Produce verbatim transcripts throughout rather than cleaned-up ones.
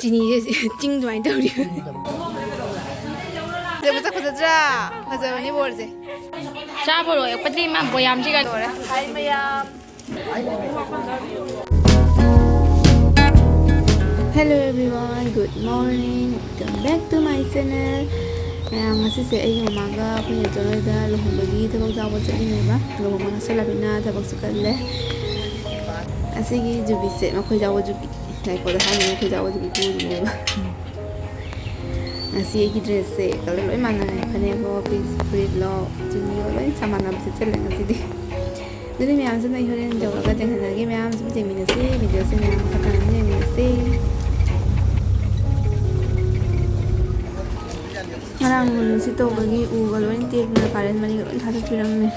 ꯆꯤꯅꯤꯁꯦ ꯆꯤꯡ ꯑꯗꯨꯃꯥꯏꯅ ꯇꯧꯔꯤ꯫ ꯐꯖ-, ꯃꯁꯛ ꯐꯖꯗ꯭ꯔꯥ? ꯐꯖꯕꯅꯤ ꯕꯣꯔꯁꯦ꯫ ꯆꯥꯕ ꯂꯣꯏꯔꯛꯄꯗꯤ ꯃꯥ ꯕꯣꯌꯥꯝꯁꯤꯒ ꯂꯣꯏꯔꯦ꯫ ꯍꯥꯏ ꯃꯌꯥꯝ꯫ Hello everyone, good morning, welcome back to my channel. ꯃꯌꯥꯝ, ꯉꯁꯤꯁꯦ ꯑꯩꯒꯤ ꯃꯃꯥꯒ ꯑꯩꯈꯣꯏ ꯅꯦꯆꯧ ꯍꯣꯏꯗ ꯂꯨꯍꯣꯡꯕꯒꯤ ꯊꯕꯛ ꯌꯥꯎꯕ ꯆꯠꯂꯤꯅꯦꯕ꯫ ꯂꯨꯍꯣꯡꯕ ꯅꯛꯁꯜꯂꯕꯅꯤꯅ ꯊꯕꯛꯁꯨ ꯀꯜꯂꯦ꯫ ꯑꯁꯤꯒꯤ ꯖꯨꯕꯤꯁꯦ ꯃꯈꯣꯏ ꯌꯥꯎꯕ ꯖꯨꯕꯤ꯫ ꯂꯥꯏꯀꯣꯗ ꯍꯥꯏꯅ ꯑꯩꯈꯣꯏ ꯌꯥꯎꯕ ꯖꯨꯕꯤ ꯄꯨꯔꯤꯅꯦꯕ꯫ ꯉꯁꯤ ꯑꯩꯒꯤ ꯗ꯭ꯔꯦꯁꯁꯦ ꯀꯂꯔ ꯂꯣꯏ ꯃꯥꯟꯅꯔꯦ꯫ ꯐꯅꯦꯛꯂꯣ, ꯐꯨꯔꯤꯠ-, ꯐꯨꯔꯤꯠꯂꯣ, ꯆꯨꯟꯅꯤꯌꯣ, ꯂꯣꯏ ꯆꯞ ꯃꯥꯟꯅꯕ ꯁꯦꯠꯆꯜꯂꯦ ꯉꯁꯤꯗꯤ꯫ ꯑꯗꯨꯗꯤ ꯃꯌꯥꯝꯁꯨ ꯅꯣꯏ ꯍꯣꯔꯦꯟ ꯌꯧꯔꯒ ꯌꯦꯡꯍꯜꯂꯒꯦ꯫ ꯃꯌꯥꯝ ꯁꯨꯝ ꯌꯦꯡꯃꯤꯟꯅꯁꯤ, ꯚꯤꯗꯤꯑꯣꯁꯦ ꯃꯌꯥꯝ ꯃꯈꯥ ꯇꯥꯅ ꯌꯦꯡꯃꯤꯟꯅꯁꯤ꯫ ꯉꯔꯥꯡ ꯅꯣꯡ ꯅꯨꯡꯁꯤꯠ ꯇꯧꯕꯒꯤ ꯎꯒ ꯂꯣꯏ ꯇꯦꯛꯇꯅ ꯀꯥꯔꯦꯟ ꯃꯔꯤꯒ ꯂꯣꯏ ꯊꯥꯗꯠꯄꯤꯔꯝꯃꯦ꯫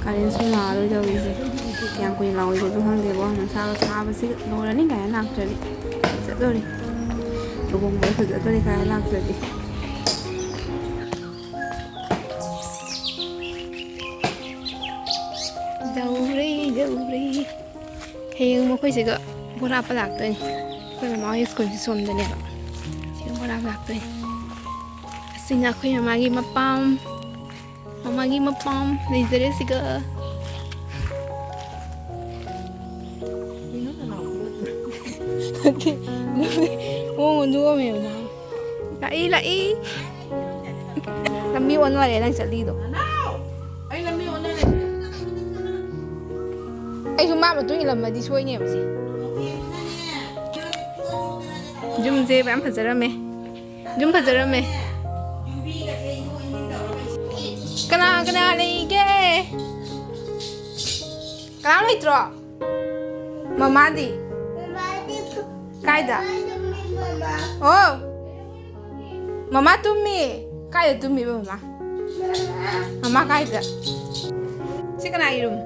ꯀꯥꯔꯦꯟꯁꯨ ꯂꯥꯛꯑꯔꯣꯏ ꯇꯧꯔꯤꯁꯦ꯫ ꯀꯌꯥꯝ ꯀꯨꯏꯅ ꯂꯥꯛꯑꯣꯏꯗꯣꯏꯅꯣ ꯈꯪꯗꯦꯀꯣ꯫ ꯅꯨꯡꯁꯥꯒ ꯁꯥꯕꯁꯤꯒ ꯂꯣꯏꯔꯅꯤ꯫ ꯀꯥꯔꯦꯟ ꯂꯥꯛꯇ꯭ꯔꯗꯤ ꯐꯖꯗꯣꯔꯤ꯫ ꯂꯨꯍꯣꯡꯕꯗ ꯐꯖꯗꯣꯔꯤ ꯀꯥꯔꯦꯟ ꯂꯥꯛꯇ꯭ꯔꯗꯤ꯫ ꯌꯧꯔꯦ, ꯌꯧꯔꯦ꯫ ꯍꯌꯦꯡ ꯃꯈꯣꯏꯁꯤꯒ ꯕꯣꯔꯥ ꯍꯥꯞꯄ ꯂꯥꯛꯇꯣꯏꯅꯤ꯫ ꯑꯩꯈꯣꯏ ꯃꯃꯥ ꯍꯣꯏ ꯁ꯭ꯀꯨꯜꯁꯦ ꯁꯣꯝꯗꯅꯦꯕ꯫ ꯁꯤꯒ ꯕꯣꯔꯥ ꯍꯥꯞꯄ ꯂꯥꯛꯇꯣꯏꯅꯤ꯫ ꯑꯁꯤꯅ ꯑꯩꯈꯣꯏ ꯃꯃꯥꯒꯤ ꯃꯄꯥꯝ꯫ ꯃꯃꯥꯒꯤ ꯃꯄꯥꯝ ꯂꯩꯖꯔꯦ ꯁꯤꯒ꯫ ꯅꯠꯇꯦ, ꯃꯑꯣꯡ ꯑꯣꯟꯊꯣꯛꯑꯝꯃꯦꯕ ꯅꯍꯥꯟ꯫ ꯂꯥꯛꯏ, ꯂꯥꯛꯏ꯫ ꯂꯝꯕꯤ ꯑꯣꯟꯅꯔꯦ ꯅꯪ ꯆꯠꯂꯤꯗꯣ꯫ ꯑꯩ ꯂꯝꯕꯤ ꯑꯣꯟꯅꯔꯦ꯫ ꯑꯩꯁꯨ ꯃꯥ ꯃꯇꯨꯡ ꯏꯜꯂꯝꯃꯗꯤ ꯁꯣꯏꯅꯦꯕ ꯁꯤ꯫ ꯌꯨꯝꯁꯦ ꯌꯥꯝ ꯐꯖꯔꯝꯃꯦ꯫ ꯌꯨꯝ ꯐꯖꯔꯝꯃꯦ꯫ ꯀꯅꯥ ꯀꯅꯥ ꯂꯩꯒꯦ? ꯀꯅꯥꯝ ꯂꯩꯇ꯭ꯔꯣ? ꯃꯃꯥꯗꯤ? ꯀꯥꯏꯗ? ꯑꯣ, ꯃꯃꯥ ꯇꯨꯝꯃꯤ꯫ ꯀꯥꯏꯗ ꯇꯨꯝꯃꯤꯕ ꯃꯃꯥ? ꯃꯃꯥ ꯀꯥꯏꯗ? ꯁꯤ ꯀꯅꯥꯒꯤ ꯔꯨꯝ?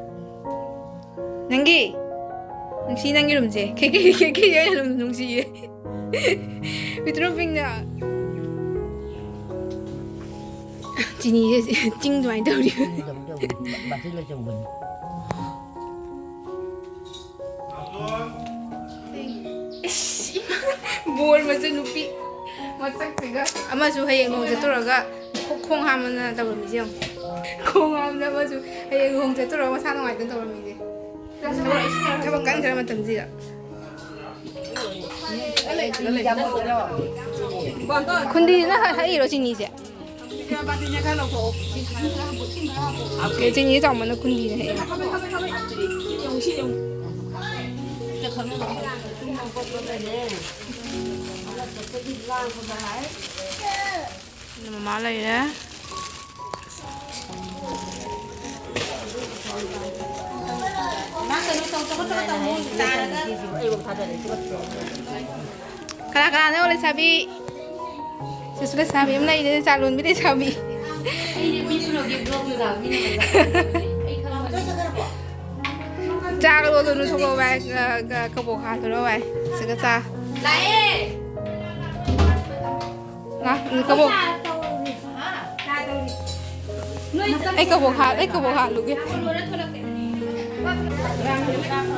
ꯅꯪꯒꯤ? ꯅꯨꯡꯁꯤ ꯅꯪꯒꯤ ꯔꯨꯝꯁꯦ꯫ ꯈꯦꯈꯦ, ꯈꯦꯈꯦ, ꯑꯩꯅ ꯔꯨꯝ ꯅꯨꯡꯁꯤꯌꯦ꯫ ꯄꯤꯇ꯭ꯔꯨ ꯄꯤꯡꯅ꯫ ꯆꯤꯅꯤꯁꯦ ꯆꯤꯡ ꯑꯗꯨꯃꯥꯏꯅ ꯇꯧꯔꯤ꯫ ꯏꯁ, ꯏꯃꯥ꯫ ꯕꯣꯔ ꯃꯆꯟ ꯅꯨꯄꯤ ꯃꯁꯛꯁꯤꯒ꯫ ꯑꯃꯁꯨ ꯍꯌꯦꯡ ꯂꯨꯍꯣꯡ ꯆꯠꯇꯧꯔꯒ ꯈꯣ-, ꯈꯣꯡ ꯍꯥꯝꯗꯅ ꯇꯧꯔꯝꯃꯤꯁꯦ ꯌꯦꯡꯉꯣ꯫ ꯈꯣꯡ ꯍꯥꯝꯗ ꯑꯃꯁꯨ ꯍꯌꯦꯡ ꯂꯨꯍꯣꯡ ꯆꯠꯇꯧꯔꯒ ꯃꯁꯥ ꯅꯨꯡꯉꯥꯏꯇꯅ ꯇꯧꯔꯝꯃꯤꯁꯦ꯫ ꯊꯕꯛ, ꯊꯕꯛ ꯀꯟꯈ꯭ꯔ ꯃꯇꯝꯁꯤꯗ꯫ ꯈꯨꯟꯗꯤꯁꯤꯅ ꯍ-, ꯍꯛꯏꯔꯣ ꯆꯤꯅꯤꯁꯦ? ꯆꯤꯅꯤ ꯆꯥꯎꯃꯟꯅ ꯈꯨꯟꯗꯤꯅ ꯍꯦꯛꯑꯦ꯫ ꯃꯃꯥ ꯂꯩꯔꯦ꯫ ꯀꯅꯥ ꯀꯅꯥꯅꯣ ꯂꯩꯁꯥꯕꯤ? ꯁꯤꯁꯨ ꯂꯩꯁꯥꯕꯤ ꯑꯃ ꯂꯩꯔꯦ, ꯆꯥ ꯂꯣꯟꯕꯤ ꯂꯩꯁꯥꯕꯤ꯫ ꯑꯩꯗꯤ ꯃꯤ ꯄꯨꯂꯞꯀꯤ vlog ꯃꯆꯥ ꯃꯤꯅ ꯃꯆꯥ꯫ ꯑꯩ ꯈꯪꯉꯕꯅꯦ꯫ ꯆꯥꯒ ꯂꯣꯜꯂꯨꯅꯨ, ꯊꯣꯛꯂꯛꯑꯣ ꯚꯥꯏ꯫ ꯀ-, ꯀ-, ꯀꯕꯣꯛ ꯍꯥꯠꯂꯨꯔꯣ ꯚꯥꯏ꯫ ꯁꯤꯒ ꯆꯥ꯫ ꯂꯥꯛꯑꯦ꯫ ꯂꯥꯛ-, ꯀꯕꯣꯛ꯫ ꯍꯥ? ꯑꯩ ꯀꯕꯣꯛ ꯍꯥꯠ-, ꯑꯩ ꯀꯕꯣꯛ ꯍꯥꯠꯂꯨꯒꯦ꯫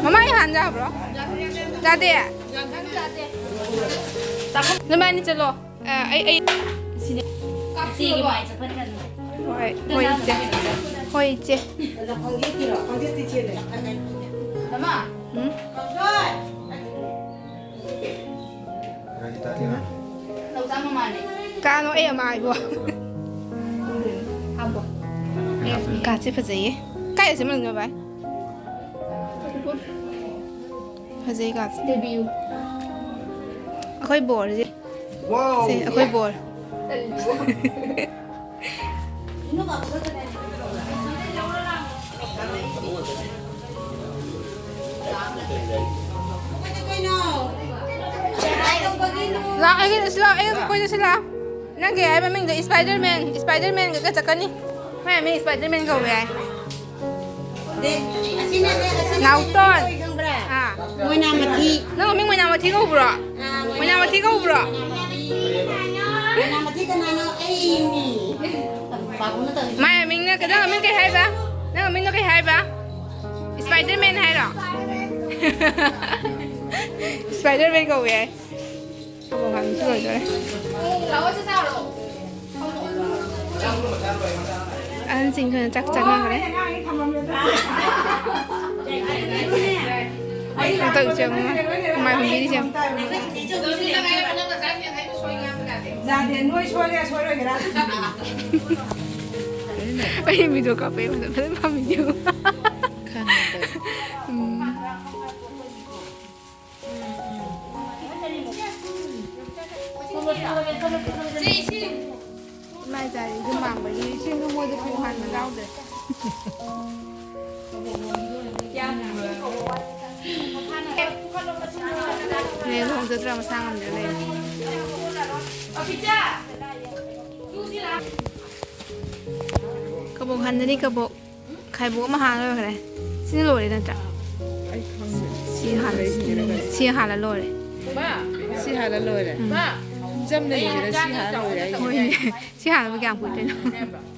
ꯃꯃꯥ, ꯑꯩ ꯍꯥꯟ ꯌꯥꯕ꯭ꯔꯣ? ꯌꯥꯗꯦ? ꯅꯕꯥꯅꯤ ꯆꯠꯂꯣ꯫ ꯑ, ꯑꯩ, ꯑꯩ꯫ ꯏꯆꯦꯒꯤ ꯃꯥꯏ ꯆꯠꯍꯟꯒꯅꯨ꯫ ꯍꯣꯏ, ꯍꯣꯏ, ꯏꯆꯦ꯫ ꯍꯣꯏ, ꯏꯆꯦ꯫ ꯎꯝ? ꯀꯥꯅꯣ ꯑꯩ ꯑꯃ ꯍꯥꯏꯕꯣ꯫ ꯀꯥꯁꯦ ꯐꯖꯩꯌꯦ꯫ ꯀꯥꯏꯗ ꯁꯦꯝꯍꯜꯂꯤꯅꯣ ꯚꯥꯏ? ꯐꯖꯩ ꯀꯥꯁꯦ꯫ ꯑꯩꯈꯣꯏ ꯕꯣꯔꯁꯦ꯫ ꯁꯦ, ꯑꯩꯈꯣꯏ ꯕꯣꯔ꯫ ꯂꯥꯛ, ꯑꯩꯒꯤ ꯁꯤ ꯂꯥꯛ, ꯑꯩꯒ ꯀꯣꯏ ꯆꯠꯁꯤ ꯂꯥꯛ꯫ ꯅꯪ ꯀꯩ ꯍꯥꯏꯕ ꯃꯤꯡꯗꯣ? Spiderman, Spiderman ꯒ ꯆꯠꯀꯅꯤ꯫ ꯃꯥꯏ ꯃꯤꯡ Spiderman ꯀꯧꯋꯦ ꯍꯥꯏ꯫ ꯅꯥꯎꯇꯣꯟ꯫ ꯑꯥ꯫ ꯃꯣꯏꯅꯥꯃꯊꯤ꯫ ꯅꯪ ꯃꯃꯤꯡ ꯃꯣꯏꯅꯥꯃꯊꯤ ꯀꯧꯕ꯭ꯔꯣ? ꯑꯥ, ꯃꯣꯏꯅꯥꯃꯊꯤ ꯀꯧꯕ꯭ꯔꯣ? ꯃꯣꯏꯅꯥꯃꯊꯤ ꯀꯅꯥꯅꯣ? ꯑꯩꯅꯤ꯫ ꯄꯥꯕꯨꯡꯅ ꯇꯧꯔꯤꯁꯦ꯫ ꯃꯥꯏ ꯃꯃꯤꯡꯅ, ꯅꯪ ꯃꯃꯤꯡ ꯀꯩ ꯍꯥꯏꯕ? ꯅꯪ ꯃꯃꯤꯡꯗꯣ ꯀꯩ ꯍꯥꯏꯕ? Spiderman ꯍꯥꯏꯔꯣ? Spiderman ꯀꯧꯋꯦ ꯍꯥꯏ꯫ ꯀꯕꯣꯛ ꯍꯥꯟꯕꯁꯨ ꯂꯣꯏꯗꯣꯔꯦ꯫ ꯑꯍꯟꯁꯤꯡꯁꯨ ꯆꯥꯛ ꯆꯥꯅꯈ꯭ꯔꯦ꯫ ꯍꯟꯗꯛ ꯏꯆꯦ ꯑꯃ ꯃꯥꯏ ꯍꯨꯝꯕꯤꯔꯤꯁꯦ ꯌꯦꯡꯉꯨ꯫ ꯌꯥꯗꯦ, ꯅꯣꯏ ꯁꯣꯏꯒꯦꯔꯥ ꯁꯣꯏꯔꯣꯏꯒꯦꯔꯥ꯫ ꯑꯩ ꯚꯤꯗꯤꯑꯣ ꯀꯥꯞꯄꯦ, ꯐꯖꯅ ꯐꯝꯃꯤ ꯌꯦꯡꯉꯨ꯫ ꯎꯝ꯫ ꯏꯃꯥ ꯏꯆꯥꯗꯤ ꯌꯨꯝ ꯃꯥꯡꯕꯒꯤ ꯏꯁꯤꯡꯗꯣ ꯃꯣꯏꯗ ꯄꯨ ꯍꯥꯟꯕ ꯌꯥꯎꯗ꯭ꯔꯦ꯫ ꯍꯌꯦꯡ ꯂꯨꯍꯣꯡ ꯆꯠꯇ꯭ꯔꯥ ꯃꯁꯥ ꯉꯝꯗ꯭ꯔ ꯂꯩꯔꯦ꯫ ꯀꯕꯣꯛ ꯍꯟꯗꯅꯤ, ꯀꯕꯣꯛ꯫ ꯈꯥꯏꯕꯣꯛ ꯑꯃ ꯍꯥꯟꯅ ꯂꯣꯏꯈ꯭ꯔꯦ꯫ ꯁꯤꯅ ꯂꯣꯏꯔꯦ ꯅꯠꯇ꯭ꯔꯥ? ꯑꯩ ꯈꯪꯗꯦ꯫ ꯁꯤ ꯍꯥꯟꯅ, ꯁꯤ ꯍꯥꯟꯅ ꯂꯣꯏꯔꯦ꯫ ꯁꯤ ꯍꯥꯟꯅ ꯂꯣꯏꯔꯦ꯫ ꯎꯝ꯫ ꯆꯝꯅ ꯌꯦꯡꯕꯗ ꯁꯤ ꯍꯥꯟꯅ ꯂꯣꯏꯔꯦ ꯍꯥꯏꯁꯦ꯫ ꯍꯣꯏꯅꯦ꯫ ꯁꯤ ꯍꯥꯟꯅꯕꯨ ꯀꯌꯥꯝ ꯀꯨꯏꯗꯣꯏꯅꯣ?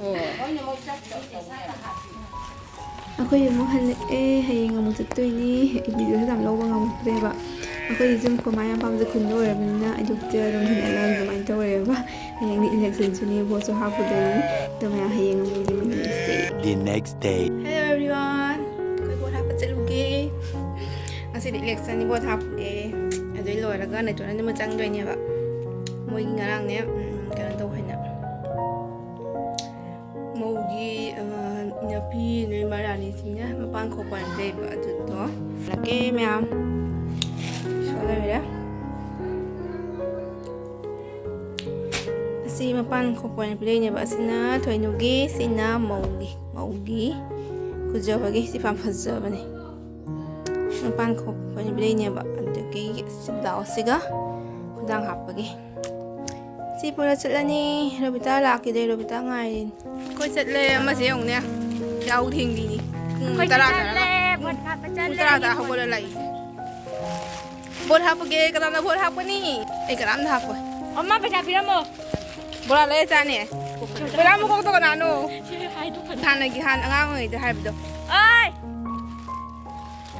ꯍꯣꯏ꯫ ꯑꯩꯈꯣꯏ ꯑꯃꯨꯛ ꯍꯜꯂꯛꯑꯦ꯫ ꯍꯌꯦꯡ ꯑꯃꯨꯛ ꯆꯠꯇꯣꯏꯅꯤ꯫ ꯚꯤꯗꯤꯑꯣꯁꯨ ꯌꯥꯝ ꯂꯧꯕ ꯉꯝꯗ꯭ꯔꯦꯕ꯫ ꯑꯩꯈꯣꯏꯗꯤ ꯌꯨꯝ ꯈꯨꯃꯥꯏ ꯌꯥꯝ ꯄꯥꯝꯖ ꯈꯨꯟꯗ ꯑꯣꯏꯔꯕꯅꯤꯅ ꯑꯌꯨꯛꯇ ꯑꯗꯨꯝ ꯍꯜꯂꯛꯑꯒ ꯑꯗꯨꯃꯥꯏꯅ ꯇꯧꯔꯦꯕ꯫ ꯍꯌꯦꯡꯗꯤ ꯏꯂꯦꯛꯁꯟꯁꯨꯅꯤ, ꯚꯣꯠꯁꯨ ꯍꯥꯞꯄꯨꯗꯣꯏꯅꯤ꯫ ꯑꯗꯣ ꯃꯌꯥꯝ ꯍꯌꯦꯡ ꯑꯃꯨꯛ ꯌꯦꯡꯃꯤꯟꯅꯔꯁꯦ꯫ The next day. Hello everyone. ꯑꯩꯈꯣꯏ ꯚꯣꯠ ꯍꯥꯞꯄ ꯆꯠꯂꯨꯒꯦ꯫ ꯉꯁꯤꯗꯤ ꯏꯂꯦꯛꯁꯟꯒꯤ ꯚꯣꯠ ꯍꯥꯞꯄꯦ꯫ ꯑꯗꯨ ꯂꯣꯏꯔꯒ ꯅꯦꯇꯣꯟ ꯑꯅꯤꯃꯛ ꯆꯪꯗꯣꯏꯅꯦꯕ꯫ ꯃꯣꯏꯒꯤ ꯉꯔꯥꯡꯅꯦ, ꯎꯝ, ꯀꯩꯅꯣ ꯇꯧ ꯍꯥꯏꯅ꯫ ꯃꯧꯒꯤ, ꯑ, ꯏꯅꯞꯄꯤ ꯅꯣꯏ ꯃꯔꯥꯅꯤꯁꯤꯡꯅ ꯃꯄꯥꯟ ꯈꯣꯛꯄ ꯍꯥꯏꯅ ꯂꯩꯕ ꯑꯗꯨꯗꯣ꯫ ꯂꯥꯛꯀꯦ ꯃꯌꯥꯝ꯫ ꯁꯣ ꯂꯩꯔꯦ꯫ ꯑꯁꯤ ꯃꯄꯥꯟ ꯈꯣꯛꯄ ꯑꯣꯏꯅ ꯄꯤꯔꯛꯏꯅꯦꯕ꯫ ꯑꯁꯤꯅ ꯊꯣꯏꯅꯨꯒꯤ, ꯁꯤꯅ ꯃꯧꯒꯤ꯫ ꯃꯧꯒꯤ ꯀꯨꯖꯕꯒꯤ ꯁꯤ ꯌꯥꯝ ꯐꯖꯕꯅꯦ꯫ ꯃꯄꯥꯟ ꯈꯣꯛꯄ ꯑꯣꯏꯅ ꯄꯤꯔꯛꯏꯅꯦꯕ꯫ ꯑꯗꯨꯗꯒꯤ ꯁꯤ ꯕ꯭ꯂꯥꯎꯁꯁꯤꯒ ꯈꯨꯗꯥꯡ ꯍꯥꯞꯄꯒꯤ꯫ ꯁꯤ ꯄꯨꯔ ꯆꯠꯂꯅꯤ꯫ ꯔꯣꯕꯤꯇꯥ ꯂꯥꯛꯈꯤꯗꯦ, ꯔꯣꯕꯤꯇꯥ ꯉꯥꯏꯔꯤꯅꯤ꯫ ꯑꯩꯈꯣꯏ ꯆꯠꯂꯦ꯫ ꯑꯃꯁꯦ ꯌꯦꯡꯉꯨꯅꯦ, ꯌꯥꯎ ꯊꯦꯡꯕꯤꯅꯤ꯫ ꯄꯨꯡ ꯑꯩꯈꯣꯏꯁꯨ ꯇꯔꯥ ꯆꯠꯂꯦ, ꯇꯥꯔꯕ꯫ ꯚꯣꯠ ꯍꯥꯞꯄ ꯄꯨꯡ ꯆꯠꯂꯦ꯫ ꯇꯔꯥ ꯇꯥ ꯍꯧꯒꯠꯂ ꯂꯥꯛꯏ꯫ ꯚꯣꯠ ꯍꯥꯞꯄꯒꯦ꯫ ꯀꯅꯥꯅ ꯚꯣꯠ ꯍꯥꯞꯀꯅꯤ? ꯑꯩ ꯀꯅꯥꯝꯇ ꯍꯥꯞꯄꯣꯏ꯫ ꯑꯃ ꯄꯩꯁꯥ ꯄꯤꯔꯝꯃꯣ꯫ ꯕꯣꯔꯥ ꯂꯩꯔ ꯆꯥꯅꯤ꯫ ꯕꯣꯔꯥ ꯃꯀꯣꯛꯇꯣ ꯀꯅꯥꯅꯣ? ꯁꯤ ꯍꯥꯏꯗꯣꯛꯀꯅꯨ꯫ ꯍꯥꯟꯅꯒꯤ, ꯍꯥꯟꯅ ꯑꯉꯥꯡ ꯑꯣꯏꯔꯤꯉꯩꯗ ꯍꯥꯏꯕꯗꯣ꯫ ꯑꯣꯏ!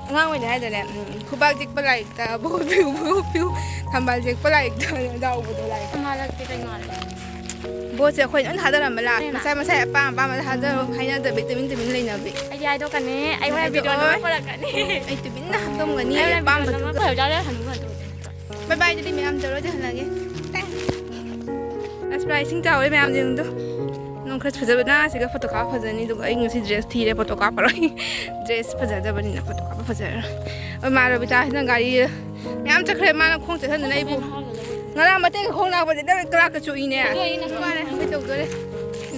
ꯑꯉꯥꯡ ꯑꯣꯏꯅ ꯍꯥꯏꯗꯅꯦ, ꯎꯝ, ꯈꯨꯕꯥꯛ ꯆꯤꯛꯄ ꯂꯥꯏꯔꯤꯛꯇ ꯕꯣ ꯄꯤꯌꯨ, ꯕꯣ ꯄꯤꯌꯨ, ꯊꯝꯕꯥꯜ ꯆꯤꯛꯄ ꯂꯥꯏꯔꯤꯛꯇ ꯌꯥꯎꯕꯗꯣ ꯂꯥꯏꯔꯤꯛꯇ꯫ ꯊꯝꯕꯥꯜ ꯂꯥꯏꯔꯤꯛꯇꯤ ꯀꯩꯅꯣ ꯍꯥꯏꯔꯦ? ꯕꯣꯠꯁꯦ ꯑꯩꯈꯣꯏ ꯂꯣꯏ ꯊꯥꯗꯔꯝꯕ ꯂꯥꯛ ꯏꯃꯥ꯫ ꯃꯁꯥ ꯃꯁꯥ ꯑꯄꯥꯝ ꯑꯄꯥꯝꯕ ꯊꯥꯗꯔꯣ, ꯍꯥꯏꯅꯗꯕꯤ ꯇꯨꯃꯤꯟ ꯇꯨꯃꯤꯟ ꯂꯩꯅꯕꯤ꯫ ꯑꯩꯗꯤ ꯍꯥꯏꯗꯣꯛꯀꯅꯤ꯫ ꯑꯩ ꯍꯣꯔꯦꯟ ꯍꯥꯏꯗꯣꯛꯑꯣꯏ꯫ ꯚꯤꯗꯤꯑꯣ ꯅꯝꯃ ꯄꯨꯔꯛꯀꯅꯤ꯫ ꯑꯩ ꯇꯨꯃꯤꯟꯅ ꯍꯥꯞꯄꯝꯒꯅꯤ ꯑꯩ ꯍꯣꯔꯦꯟ ꯚꯤꯗꯤꯑꯣ ꯑꯄꯥꯝꯕꯗꯨꯒ꯫ ꯅꯝꯃ ꯄꯨꯔꯛꯀꯅꯤ꯫ ꯕꯥꯏ ꯕꯥꯏ, ꯑꯗꯨꯗꯤ ꯃꯌꯥꯝ ꯇꯧꯔꯣ, ꯑꯗꯨ ꯍꯜꯂꯒꯦ꯫ ꯑꯁ, ꯄꯨꯔꯥ ꯏꯁꯤꯡ ꯆꯥꯎꯔꯦ ꯃꯌꯥꯝ ꯌꯦꯡꯉꯨꯗꯣ꯫ ꯅꯣꯡ ꯈꯔ ꯐꯖꯕꯅ ꯁꯤꯒ ꯐꯣꯇꯣ ꯀꯥꯞꯄ ꯐꯖꯅꯤ, ꯑꯗꯨꯒ ꯑꯩ ꯉꯁꯤ ꯗ꯭ꯔꯦꯁ ꯊꯤꯔꯦ, ꯐꯣꯇꯣ ꯀꯥꯞꯄꯔꯣꯏ꯫ ꯗ꯭ꯔꯦꯁ ꯐꯖꯗꯕꯅꯤꯅ ꯐꯣꯇꯣ ꯀꯥꯞꯄ ꯐꯖꯔꯣꯏ꯫ ꯍꯣꯏ, ꯃꯥ ꯔꯣꯕꯤꯇꯥꯁꯤꯅ ꯒꯥꯔꯤ ꯃꯌꯥꯝ ꯆꯠꯈ꯭ꯔꯦ, ꯃꯥꯅ ꯈꯣꯡ ꯆꯠꯍꯟꯗꯅ ꯑꯩꯕꯨ꯫ ꯉꯔꯥꯡ ꯃꯇꯦꯛ ꯈꯣꯡ ꯂꯥꯛꯄꯁꯦ ꯅꯪ ꯀꯔꯥꯛꯀ ꯆꯣꯛꯏꯅꯦ꯫ ꯑꯗꯨ ꯑꯩꯅ ꯃꯥꯅꯦ, ꯑꯩꯈꯣꯏ ꯇꯧꯗꯣꯔꯦ꯫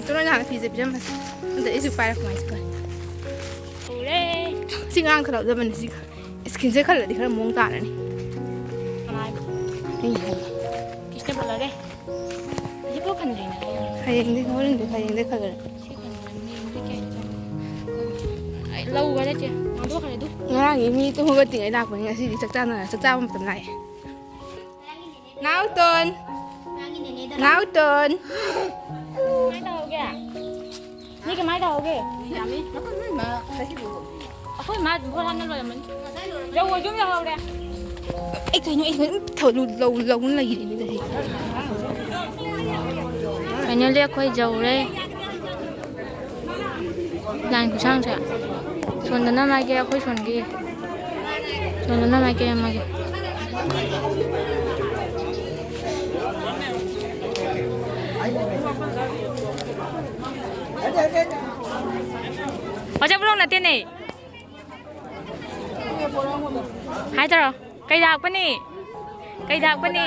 ꯇꯨꯔꯣꯏ ꯅꯍꯥꯟ ꯐꯤꯁꯦ ꯄꯤꯔꯝꯕꯁꯦ꯫ ꯑꯗ ꯑꯩꯁꯨ ꯄꯥꯏꯔ ꯀꯃꯥꯏꯅ ꯇꯧꯅꯤ? ꯎꯔꯦ꯫ ꯁꯤ ꯉꯔꯥꯡ ꯈꯜꯂꯛꯗꯕꯅꯤ ꯁꯤꯒ꯫ ꯏꯁꯀꯤꯟꯁꯦ ꯈꯜꯂꯗꯤ ꯈꯔ ꯃꯑꯣꯡ ꯇꯥꯔꯅꯤ꯫ ꯀꯅꯥ ꯍꯥꯏꯕ? ꯑꯩꯅ ꯍꯥꯏꯕ꯫ ꯀ꯭ꯔꯤꯁꯅ ꯄꯣꯜꯂꯔꯦ꯫ ꯍꯧꯖꯤꯛꯐꯥꯎ ꯈꯟꯗ꯭ꯔꯤꯅꯦ꯫ ꯍꯌꯦꯡꯗꯤ ꯍꯣꯔꯦꯟꯗꯤ ꯍꯌꯦꯡꯗꯤ ꯈꯜꯂꯔꯦ꯫ ꯁꯤ ꯈꯟꯗ꯭ꯔꯤꯅꯦ꯫ ꯍꯌꯦꯡꯗꯤ ꯀꯌꯥ ꯆꯪꯉꯤ? ꯑꯩ ꯂꯧ ꯎꯕ ꯅꯠꯇꯦ꯫ ꯉꯥꯡꯗꯣꯛꯈ꯭ꯔꯦ ꯑꯗꯨ꯫ ꯉꯔꯥꯡꯗꯤ ꯃꯤ ꯇꯨꯝ ꯍꯧꯒꯠꯇ꯭ꯔꯤꯉꯩ ꯂꯥꯛꯄꯅꯤ, ꯉꯁꯤꯗꯤ ꯆꯥꯛ ꯆꯥꯅ-, ꯆꯥꯛ ꯆꯥꯕ ꯃꯇꯝ ꯂꯥꯛꯑꯦ꯫ ꯅꯥꯎꯇꯣꯟ꯫ ꯅꯥꯎꯇꯣꯟ꯫ ꯀꯃꯥꯏ ꯇꯧꯍꯧꯒꯦ? ꯅꯣꯏ ꯀꯃꯥꯏ ꯇꯧꯍꯧꯒꯦ? ꯑꯩꯈꯣꯏ ꯃꯥ ꯚꯣꯠ ꯍꯥꯞꯅ ꯂꯣꯏꯔꯝꯃꯅꯤ꯫ ꯌꯧꯕꯁꯨ ꯑꯗꯨꯝ ꯌꯧꯍꯧꯔꯦ꯫ ꯑꯩ ꯀꯩꯅꯣ, ꯑꯩ ꯀꯩꯅꯣ ꯊꯧ-, ꯂꯧ-, ꯂꯧ-, ꯂꯧ ꯂꯩꯔꯤꯅꯦ ꯇꯧꯔꯤꯁꯦ꯫ Finally ꯑꯩꯈꯣꯏ ꯌꯧꯔꯦ꯫ ꯂꯥꯏꯟ ꯈꯨꯁꯥꯡꯁꯦ꯫ ꯁꯣꯝꯗꯅ ꯃꯥꯏꯀꯩ ꯑꯩꯈꯣꯏ ꯁꯣꯝꯒꯤ꯫ ꯁꯣꯝꯗꯅ ꯃꯥꯏꯀꯩ ꯑꯃꯒꯤ꯫ ꯋꯥꯆꯞ ꯕ꯭ꯂꯣꯛ ꯅꯠꯇꯦꯅꯦ꯫ ꯍꯥꯏ ꯇꯧꯔꯣ꯫ ꯀꯩ ꯂꯥꯛꯄꯅꯤ? ꯀꯩ ꯂꯥꯛꯄꯅꯤ?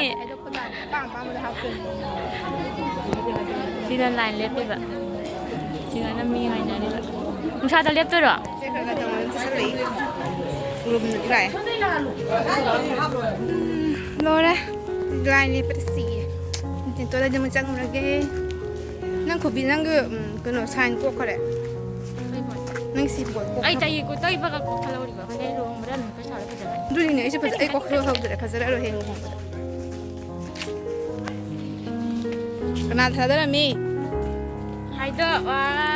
ꯁꯤꯗ ꯂꯥꯏꯟ ꯂꯦꯞꯄꯤꯕ꯫ ꯁꯤꯗꯅ ꯃꯤ ꯉꯥꯏꯅꯔꯤꯕ꯫ ꯅꯨꯡꯁꯥꯗ ꯂꯦꯞꯇꯣꯏꯔꯣ? ꯎꯝ, ꯂꯣꯏꯔꯦ꯫ ꯂꯥꯏꯟ ꯂꯦꯞꯄꯗ ꯁꯤꯒꯦ꯫ ꯇꯦꯟꯇꯣꯗ ꯑꯃꯨꯛ ꯆꯪꯉꯨꯔꯒꯦ꯫ ꯅꯪ ꯈꯨꯕꯤ, ꯅꯪꯒꯤ, ꯎꯝ, ꯀꯩꯅꯣ, ꯁꯥꯏꯟ ꯀꯣꯛꯈꯔꯦ꯫ ꯅꯪ ꯁꯤ ꯕꯣꯜ ꯀꯣꯛꯈ꯭ꯔꯦ꯫ ꯑꯩ ꯇꯩ-, ꯇꯩꯕꯒ ꯀꯣꯛꯍꯜꯍꯧꯔꯤꯕ꯫ ꯍꯣꯔꯦꯟ ꯂꯨꯍꯣꯡꯕꯗ ꯑꯗꯨꯝ ꯄꯩꯁꯥꯗꯣ ꯐꯖꯅ꯫ ꯑꯗꯨꯅꯤꯅꯦ, ꯑꯩꯁꯨ ꯐꯖ-, ꯑꯩ ꯀꯣꯛꯍꯜꯍꯧꯗ꯭ꯔꯦ, ꯐꯖꯔꯔꯣꯏ ꯍꯌꯦꯡ ꯂꯨꯍꯣꯡꯕꯗ꯫ ꯀꯅꯥ ꯊꯥꯗꯔꯝꯃꯤ? ꯍꯥꯏꯗꯣꯛꯑꯣ꯫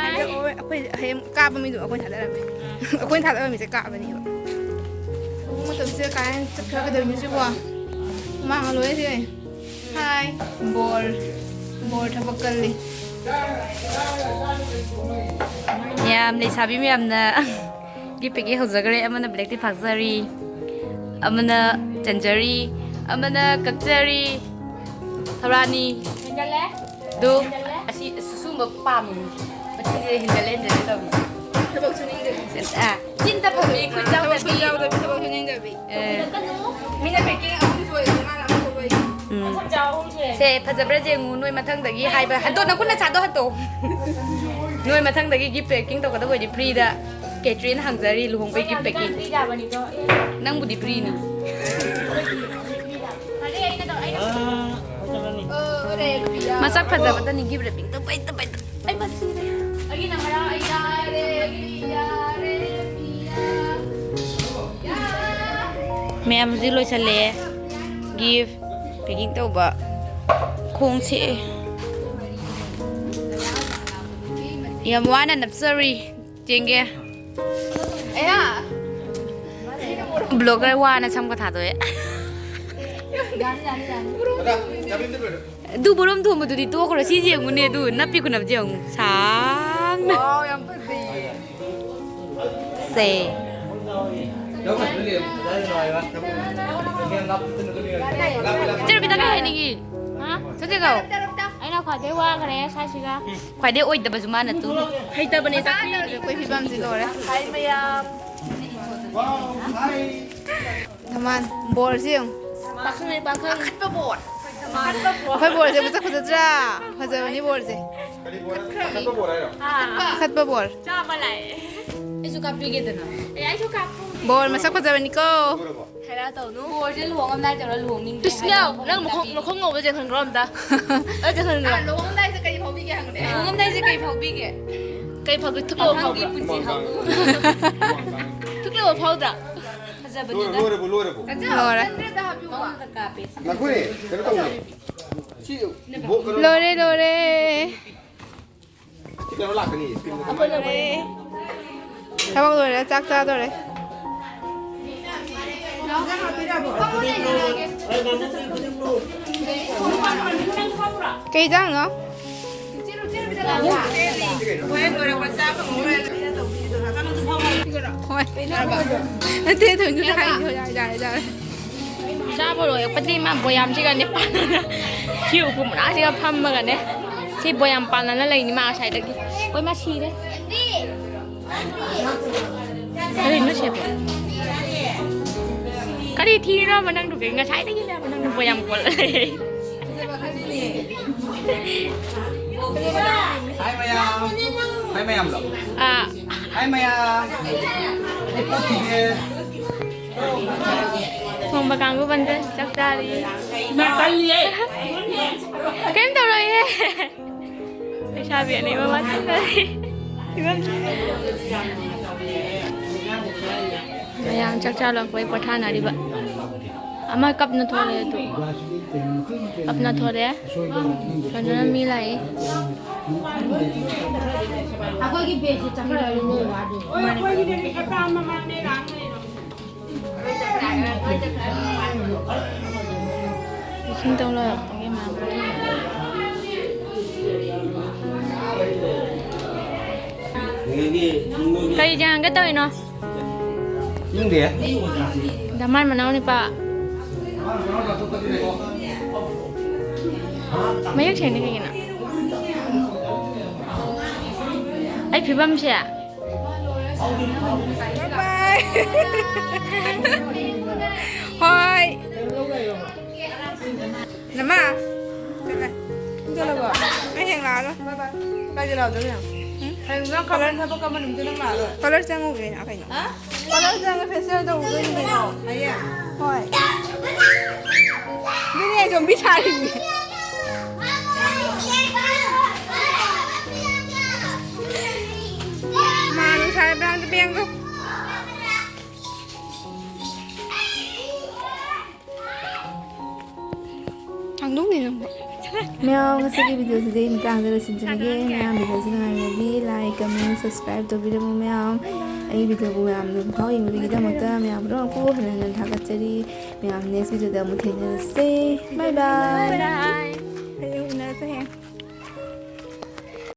ꯍꯥꯏꯗꯣꯛꯑꯣ, ꯑꯩꯈꯣꯏ ꯍꯌꯦꯡ ꯀꯥꯕ ꯃꯤꯗꯣ ꯑꯩꯈꯣꯏ ꯊꯥꯗꯔꯝꯃꯤ꯫ ꯑꯥ꯫ ꯑꯩꯈꯣꯏꯅ ꯊꯥꯗꯕ ꯃꯤꯁꯦ ꯀꯥꯕꯅꯦꯕ꯫ ꯇꯧꯁꯦ ꯀꯥꯏꯅ ꯆꯠꯈ꯭ꯔꯒꯗꯣꯏꯅꯤ ꯁꯤꯕꯣ꯫ ꯃꯥꯡꯉ ꯂꯣꯏꯔꯦ ꯁꯤ꯫ ꯍꯥꯏ꯫ ꯕꯣꯔ꯫ ꯕꯣꯔ ꯊꯕꯛ ꯀꯜꯂꯤ꯫ ꯃꯌꯥꯝ, ꯂꯩꯁꯥꯕꯤ ꯃꯌꯥꯝꯅ ꯒꯤꯐ ꯄꯦꯀꯤꯡ ꯍꯧꯖꯈ꯭ꯔꯦ꯫ ꯑꯃꯅ ꯕ꯭ꯂꯦꯛ ꯇꯤ ꯐꯥꯛꯆꯔꯤ, ꯑꯃꯅ ꯆꯟꯖꯔꯤ, ꯑꯃꯅ ꯀꯛꯆꯔꯤ꯫ ꯊꯧꯔꯥꯅꯤ꯫ ꯍꯦꯟꯒꯠꯂꯦ꯫ ꯑꯗꯨ ꯍꯦꯟꯒꯠꯂꯦ꯫ ꯑꯁꯤ ꯁꯨꯝꯕ ꯄꯥꯝꯃꯤ꯫ ꯃꯆꯤꯟꯁꯦ ꯍꯦꯟꯒꯠꯂꯦ, ꯍꯦꯟꯒꯠꯂꯦ ꯇꯧꯔꯤ꯫ ꯊꯕꯛ ꯁꯨꯅꯤꯡꯗꯕꯤ꯫ ꯑꯥ, ꯆꯤꯟꯗ ꯐꯝꯃꯤ, ꯈꯨꯠ ꯊꯕꯛ ꯌꯥꯎꯗꯕꯤ꯫ ꯁꯨ ꯌꯥꯎꯗꯕꯤ, ꯊꯕꯛ ꯁꯨꯅꯤꯡꯗꯕꯤ꯫ ꯑꯦ꯫ ꯃꯤꯅ ꯄꯦꯀꯤꯡ ꯑꯍꯨꯝ ꯁꯣꯏ, ꯃꯥꯅ ꯑꯃ ꯁꯣꯏ꯫ ꯎꯝ꯫ ꯁꯦ, ꯐꯖꯕ꯭ꯔꯥ ꯌꯦꯡꯉꯨ, ꯅꯣꯏ ꯃꯊꯪꯗꯒꯤ ꯍꯥꯏꯕ꯫ ꯍꯟꯗꯣ, ꯅꯈꯨꯠ ꯅꯁꯥꯗꯣ ꯍꯟꯗꯣ꯫ ꯅꯣꯏ ꯃꯊꯪꯗꯒꯤ ꯒꯤꯐ ꯄꯦꯀꯤꯡ ꯇꯧꯒꯗꯕ ꯑꯣꯏꯗꯤ ꯐ꯭ꯔꯤꯗ꯫ ꯀꯦꯇ꯭ꯔꯤꯟ ꯍꯥꯡꯖꯔꯤ ꯂꯨꯍꯣꯡꯕꯩ ꯒꯤꯐ ꯄꯦꯀꯤꯡ꯫ ꯅꯪꯕꯨꯗꯤ ꯐ꯭ꯔꯤꯅꯤ꯫ ꯃꯁꯛ ꯐꯖꯕꯗꯅꯤ ꯒꯤꯐ ꯔꯦꯄꯤꯡ ꯇꯧꯕꯩ, ꯇꯧꯕꯩ, ꯇꯧꯕꯩ꯫ ꯑꯩ ꯃꯁꯤꯔꯦ꯫ ꯃꯌꯥꯝ ꯍꯧꯖꯤꯛ ꯂꯣꯏꯁꯜꯂꯛꯑꯦ꯫ ꯒꯤꯐ ꯄꯦꯀꯤꯡ ꯇꯧꯕ꯫ ꯈꯣꯡ ꯁꯦ ꯌꯥꯝ ꯋꯥꯅ ꯅꯞꯆꯔꯤ꯫ ꯆꯦꯡꯒꯦ꯫ ꯑꯌꯥ꯫ ꯕ꯭ꯂꯣꯒꯔ ꯋꯥꯅ ꯁꯝꯒ ꯊꯥꯗꯣꯛꯑꯦ꯫ ꯑꯗꯨ ꯕꯣꯔꯝ ꯊꯣꯡꯕꯗꯨꯗꯤ ꯇꯣꯛꯈ꯭ꯔꯣ꯫ ꯁꯤ ꯌꯦꯡꯉꯨꯅꯦ꯫ ꯑꯗꯨ ꯅꯞꯄꯤ ꯈꯨꯅꯞꯁꯦ ꯌꯦꯡꯉꯨ꯫ ꯁꯥꯡꯅ꯫ ꯋꯥꯎ, ꯌꯥꯝ ꯐꯖꯩꯌꯦ꯫ ꯁꯦ꯫ ꯆꯦ ꯔꯕꯤꯇꯥ ꯀꯩ ꯍꯥꯏꯅꯤꯡꯉꯤ? ꯍꯥ? ꯆꯠꯁꯦ ꯀꯧ꯫ ꯑꯩꯅ ꯈ꯭ꯋꯥꯏꯗꯩ ꯋꯥꯈ꯭ꯔꯦ ꯁ꯭ꯋꯥꯏꯁꯤꯒ꯫ ꯈ꯭ꯋꯥꯏꯗꯩ ꯑꯣꯏꯗꯕꯁꯨ ꯃꯥꯅ ꯇꯨ꯫ ꯍꯩꯇꯕꯅꯦ ꯇꯥꯛꯄꯤ꯫ ꯑꯩꯈꯣꯏ ꯐꯤꯕꯝꯁꯤ ꯂꯣꯏꯔꯦ꯫ ꯍꯥꯏ ꯃꯌꯥꯝ꯫ ꯅꯃꯥꯟ ꯕꯣꯔꯁꯤ ꯌꯦꯡꯉꯨ꯫ ꯄꯥꯈꯪꯅꯦ, ꯄꯥꯈꯪ꯫ ꯑꯈꯠꯄ ꯕꯣꯔ꯫ ꯑꯩꯈꯣꯏ ꯕꯣꯔꯁꯦ ꯃꯁꯛ ꯐꯖꯗ꯭ꯔꯥ? ꯐꯖꯕꯅꯤ ꯕꯣꯔꯁꯦ꯫ ꯀꯔꯤ ꯕꯣꯔ? ꯑꯈꯠꯄ ꯕꯣꯔ ꯍꯥꯏꯔꯣ? ꯑꯥ꯫ ꯑꯈꯠꯄ ꯕꯣꯔ꯫ ꯆꯥꯝꯃ ꯂꯥꯛꯑꯦ꯫ ꯑꯩꯁꯨ ꯀꯥꯞꯄꯤꯒꯦꯗꯅ꯫ ꯑꯦ, ꯑꯩꯁꯨ ꯀꯥꯞꯄꯨꯒꯦ꯫ ꯕꯣꯔ ꯃꯁꯛ ꯐꯖꯕꯅꯤꯀꯣ꯫ ꯂꯣꯏꯔꯕꯣ? ꯍꯥꯏꯔꯛꯑ ꯇꯧꯅꯨ꯫ ꯕꯣꯔꯁꯦ ꯂꯨꯍꯣꯡꯉꯝꯗꯥꯏ ꯇꯧꯔ ꯂꯨꯍꯣꯡꯅꯤꯡꯗ꯭ꯔꯦ ꯇꯨꯁꯅꯦ, ꯍꯥꯏꯕ ꯅꯪ ꯃꯈꯣꯡ, ꯃꯈꯣꯡ ꯉꯧꯕ ꯆꯦꯟꯍꯟꯈ꯭ꯔꯣ ꯑꯝꯇ꯫ ꯑ, ꯆꯦꯟꯍꯟꯈ꯭ꯔꯣ꯫ ꯑ, ꯂꯨꯍꯣꯡꯉꯝꯗꯥꯏꯁꯦ ꯀꯔꯤ ꯐꯥꯎꯕꯤꯒꯦ ꯍꯪꯉꯨꯅꯦ꯫ ꯂꯨꯍꯣꯡꯉꯝꯗꯥꯏꯁꯦ ꯀꯔꯤ ꯐꯥꯎꯕꯤꯒꯦ? ꯀꯩ ꯐꯥꯎꯒꯦ? ꯊꯨꯛꯂꯕ ꯄꯥꯈꯪꯒꯤ ꯐꯥꯎꯕ꯭ꯔꯥ? ꯄꯨꯟꯁꯤ ꯍꯥꯏꯕꯨ꯫ ꯊꯨꯛꯂꯕ ꯐꯥꯎꯗ꯭ꯔꯥ? ꯐꯖꯕꯅꯤꯗ꯫ ꯂꯣꯏꯔꯕꯣ, ꯂꯣꯏꯔꯕꯣ? ꯂꯣꯏꯔꯦ꯫ ꯃꯉꯣꯟꯗ ꯀꯥꯞꯄꯦ꯫ ꯉꯥꯏꯈꯣꯅꯦ, ꯀꯩꯅꯣ ꯇꯧꯅꯦ꯫ ꯁꯤ ꯕꯣ-, ꯀꯩꯅꯣ ꯂꯣꯏꯔꯦ, ꯂꯣꯏꯔꯦ꯫ ꯁꯤ ꯀꯩꯅꯣ ꯂꯥꯛꯀꯅꯤ, screen ꯗ꯫ ꯂꯣꯏꯔꯦ꯫ ꯊꯕꯛ ꯂꯣꯏꯔꯦ, ꯆꯥꯛ ꯆꯥꯗꯣꯔꯦ꯫ ꯀꯩ ꯏꯟꯖꯥꯡꯅꯣ? ꯍꯣꯏ꯫ ꯅꯠꯇꯦ, ꯊꯣꯏꯅ ꯍꯥꯏꯗꯣ꯫ ꯌꯥꯔꯦ, ꯌꯥꯔꯦ, ꯌꯥꯔꯦ꯫ ꯆꯥꯕ ꯂꯣꯏꯔꯛꯄꯗꯤ ꯃꯥ ꯕꯣꯌꯥꯝꯁꯤꯒꯅꯦ ꯄꯥꯟꯅꯅ ꯁꯤ ꯎꯄꯨ ꯃꯅꯥꯛꯁꯤꯒ ꯐꯝꯃꯒꯅꯦ꯫ ꯁꯤ ꯕꯣꯌꯥꯝ ꯄꯥꯟꯅꯅ ꯂꯩꯅꯤ ꯃꯥ ꯉꯁꯥꯏꯗꯒꯤ꯫ ꯍꯣꯏ, ꯃꯥ ꯁꯤꯔꯦ꯫ ꯀꯔꯤꯅꯣ ꯁꯦꯕꯣ? ꯀꯔꯤ ꯊꯤꯔꯤꯅꯣꯕ ꯅꯪꯗꯨ? ꯀꯩ ꯉꯁꯥꯏꯗꯒꯤꯅꯦꯕ ꯅꯪ ꯅꯨꯄꯥ ꯌꯥꯝ ꯀꯣꯜꯂ ꯂꯩ? ꯍꯥꯏ ꯃꯌꯥꯝ꯫ ꯍꯥꯏ ꯃꯌꯥꯝꯂꯣ? ꯑꯥ꯫ ꯍꯥꯏ ꯃꯌꯥꯝ꯫ ꯄꯣꯠ ꯊꯤꯒꯦ꯫ ꯊꯣꯡꯕ ꯀꯥꯡꯕꯨ ꯕꯟꯗ ꯆꯥꯛ ꯆꯥꯔꯤ꯫ ꯏꯃꯥ ꯀꯜꯂꯤꯌꯦ꯫ ꯀꯩꯝ ꯇꯧꯔꯣꯏꯌꯦ꯫ ꯂꯩꯁꯥꯕꯤ ꯑꯅꯤ ꯃꯃꯥ ꯆꯠꯈ꯭ꯔꯦ꯫ ꯐꯤꯕꯝ꯫ ꯃꯌꯥꯝ ꯆꯥꯛ ꯆꯥ ꯂꯣꯏꯔꯛꯄꯩ ꯄꯣꯊꯥꯅꯔꯤꯕ꯫ ꯑꯃ ꯀꯞꯅ ꯊꯣꯛꯂꯛꯑꯦ ꯑꯗꯨ꯫ ꯀꯞꯅ ꯊꯣꯛꯂꯛꯑꯦ꯫ ꯁꯣꯝꯗꯅ ꯃꯤ ꯂꯥꯛꯏ꯫ ꯑꯩꯈꯣꯏꯒꯤ ꯕꯦꯒꯁꯦ ꯆꯠꯈ꯭ꯔꯕꯅꯦ꯫ ꯏꯁꯤꯡ ꯇꯧ ꯂꯣꯏꯔꯛꯄꯒꯤ ꯃꯌꯥꯝ ꯄꯣꯊꯥꯅꯔꯤ꯫ ꯀꯔꯤ ꯌꯦꯡꯉꯒ ꯇꯧꯔꯤꯅꯣ? ꯈꯪꯗꯦ꯫ ꯗꯃꯥꯏ ꯃꯅꯥꯎ ꯅꯨꯄꯥ꯫ ꯃꯌꯦꯛ ꯁꯦꯡꯅ ꯀꯩꯒꯤꯅꯣ? ꯑꯩ ꯐꯤꯕꯝꯁꯦ꯫ ꯍꯣꯏ꯫ ꯅꯃꯥ꯫ ꯆꯠꯂꯦ꯫ ꯆꯠꯂꯕꯣ? ꯑꯩ ꯍꯌꯦꯡ ꯂꯥꯛꯑꯔꯣꯏ꯫ ꯀꯥꯏꯗ ꯂꯥꯛꯑꯗꯣꯏꯅꯣ? ꯎꯝ? ꯍꯌꯦꯡ ꯅꯪ ꯀꯂꯔ ꯊꯕꯛ ꯑꯃ ꯅꯨꯃꯤꯠꯇꯨ ꯅꯪ ꯂꯥꯛꯑꯔꯣꯏ꯫ ꯀꯂꯔ ꯆꯪꯉꯨꯒꯦ ꯀꯩꯅꯣ꯫ ꯍꯥ? ꯀꯂꯔ ꯆꯪꯉ ꯐꯦꯁꯤꯌꯦꯜ ꯇꯧꯔꯨꯗꯣꯏꯅꯤ ꯀꯩꯅꯣ꯫ ꯍꯌꯦꯡ? ꯍꯣꯏ꯫ ꯑꯗꯨꯅꯦ ꯑꯩ ꯖꯣꯝꯕꯤ ꯁꯥꯔꯤꯅꯦ꯫ ꯃꯥ ꯅꯨꯡꯁꯥ ꯃꯔꯛꯇ ꯄꯦꯡꯈ꯭ꯔꯣ꯫ ꯍꯥꯡꯗꯣꯛꯅꯦ ꯅꯪꯕꯣ꯫ ꯃꯌꯥꯝ, ꯉꯁꯤꯒꯤ ꯚꯤꯗꯤꯑꯣꯁꯤꯗꯤ ꯑꯩ ꯃꯇꯥꯡꯗ ꯂꯣꯏꯁꯤꯟꯖꯔꯒꯦ꯫ ꯃꯌꯥꯝ, ꯚꯤꯗꯤꯑꯣꯁꯤ ꯅꯨꯡꯉꯥꯏꯔꯗꯤ like, comment, subscribe ꯇꯧꯕꯤꯔꯝꯃꯨ ꯃꯌꯥꯝ꯫ ꯑꯩ videoꯕꯨ ꯃꯌꯥꯝꯅ ꯐꯥꯎ ꯌꯦꯡꯕꯤꯕꯒꯤꯗꯃꯛꯇ ꯃꯌꯥꯝ ꯄꯨꯝꯅꯃꯛꯄꯨ ꯍꯟꯅ ꯍꯟꯅ ꯊꯥꯒꯠꯆꯔꯤ꯫ ꯃꯌꯥꯝ next videoꯗ ꯑꯃꯨꯛ ꯊꯦꯡꯅꯔꯁꯦ꯫ Bye bye꯫